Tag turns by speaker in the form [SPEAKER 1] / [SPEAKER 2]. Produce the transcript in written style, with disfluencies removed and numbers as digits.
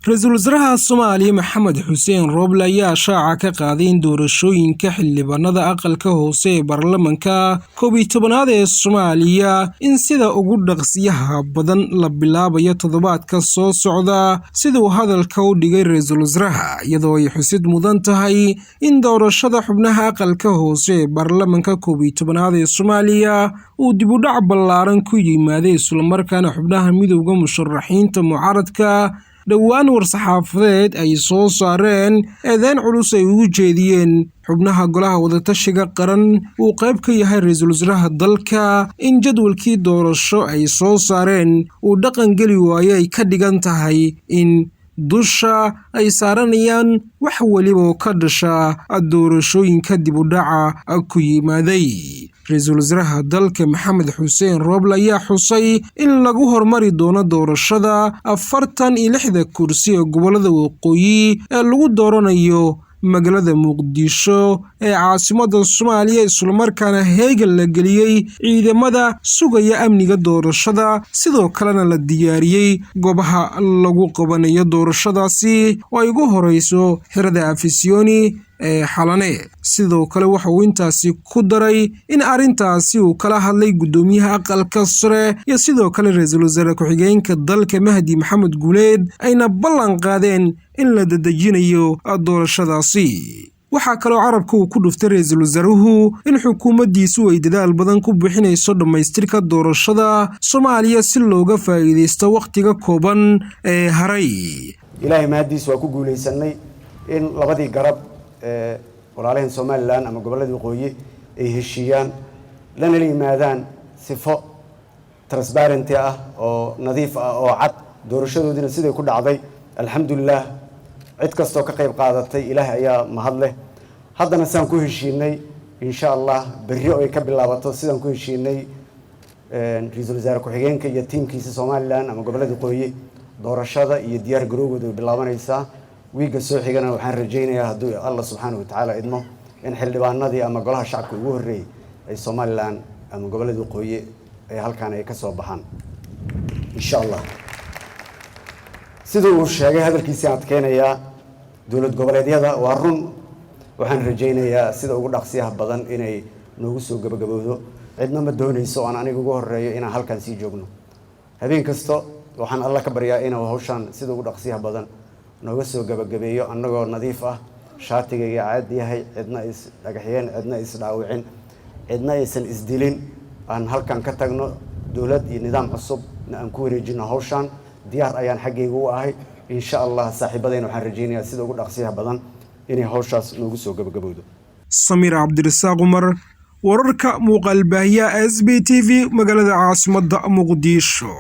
[SPEAKER 1] Ra-iisul wasaaraha Soomaaliya Maxamed Xuseen Rooble ayaa shaaca ka qaaday in doorashooyinka xildhibaanada aqalka hoose ee baarlamanka 11aad ee Soomaaliya in sida ugu dhaqsiyaha badan la bilaabayo toddobaadka soo socda, siduu hadalka u dhigay ra-iisul wasaaraha, iyadoo ay xusid mudan tahay in doorashada xubnaha aqalka hoose ee baarlamanka 11aad ee Soomaaliya uu dib u dhac ballaaran ku yimaaday, islamarkaana xubnaha Midowda Musharaxiinta mucaaradka dhowaan war-saxaafadeed ay soo saareen eedeyn culus ay ugu jeediyeen xubnaha Golaha Wadatashiga Qaran uu qayb ka yahay ra-iisul wasaaraha dalka in jadwalkii doorasho ay soo saareen uu dhaqan geli waayo, ay ka dhigan tahay in dusha ay saaranayaan wax weliba oo ka dhasha doorashooyinka dib u dhaca ku yimaaday. Ra-iisul wasaaraha dalka Maxamed Xuseen Rooble ayaa xusay in lagu hormari doono doorashada 46-da kursi ee gobolada waqooyi ee lagu dooranayo magaalada Muqdisho ee caasimada Soomaaliya, islamarkaana heegan la geliyey ciidamada sugaya amniga doorashada, sidoo kalena la diyaariyey goobaha lagu qabanayo doorashadaasi oo ay ugu horeyso xirada Afisyooni ee Xalane. Sidoo kale waxa uu intaasi ku daray in arrintaasi uu kala hadlay guddoomiyaha aqalka sare iyo sidoo kale ra-iisul wasaare ku-xigeenka dalka Mahdi Maxamed Guuleed, ayna ballan qaadeen in la dadejinayo doorashadaasi. Waxaa kaloo carabka uu ku dhuftay ra-iisul wasaaruhu in xukuumaddiisu ay dadaal badan ku bixinayso dhammaystirka doorashada Soomaaliya si looga faa'iidaysto wakhtiga kooban ee haray.
[SPEAKER 2] Ilaahay mahaddiis, waa ku guulaysanay in labadii garab ee walaalaheen Somaliland ama gobolladii waqooyi ay heshiiyaan, lana la yimaadaan sifo transparenty ah oo nadiif ah oo cad. Doorashadoodiina siday ku dhacday, alxamdulilah, cid kastoo ka qayb qaadatay Ilaah ayaa mahad leh. Haddana saan ku heshiinay, insha Allah, berri oo ay ka bilaabato, sidaan ku heshiinay ra-iisul wasaare ku-xigeenka iyo tiimkiisa Somaliland ama gobolladii waqooyi, doorashada iyo diyaar garowgooda way bilaabanaysaa. Wiigga soo xigana waxaan rajaynayaa, hadduu Alla subxaana watacaala idmo, in xildhibaanadii ama golaha shacabka ugu horreeyey ay Somaliland ama gobolladii waqooyi ay halkaan ay ka soo baxaan, insha Allah. Sida uu sheegay hadalkiisii adkeynayaa dowlad goboleedyada, waa run, waxaan rajaynayaa sida ugu dhaqsiyaha badan inay noogu soo gabagabowdo. Cidna ma doonayso, oo aan aniga ugu horeeyo, inaan halkan sii joogno habeen kasto. Waxaan Alla ka baryaa inuu hawshaan sida ugu dhaqsiyaha badan nooga soo gabagabeeyo, annagoo nadiif ah, shaatigayga caad yahay, cidna is dhagaxyeen, cidna is dhaawicin, cidna aysan isdilin, aan halkan ka tagno, dowlad iyo nidaam cusub na aan ku wareejino hawshaan. Diyaar ayaan xaggayga u ahay, insha Allah. Saaxiibadayna waxaan rajaynayaa sida ugu dhaqsiyaha badan inay hawshaas noogu soo gabagabowdo.
[SPEAKER 1] Samiir Cabdirasaaq Cumar, wararka muuqaalbaahiyaha SB TV, magaalada caasimadda Muqdisho.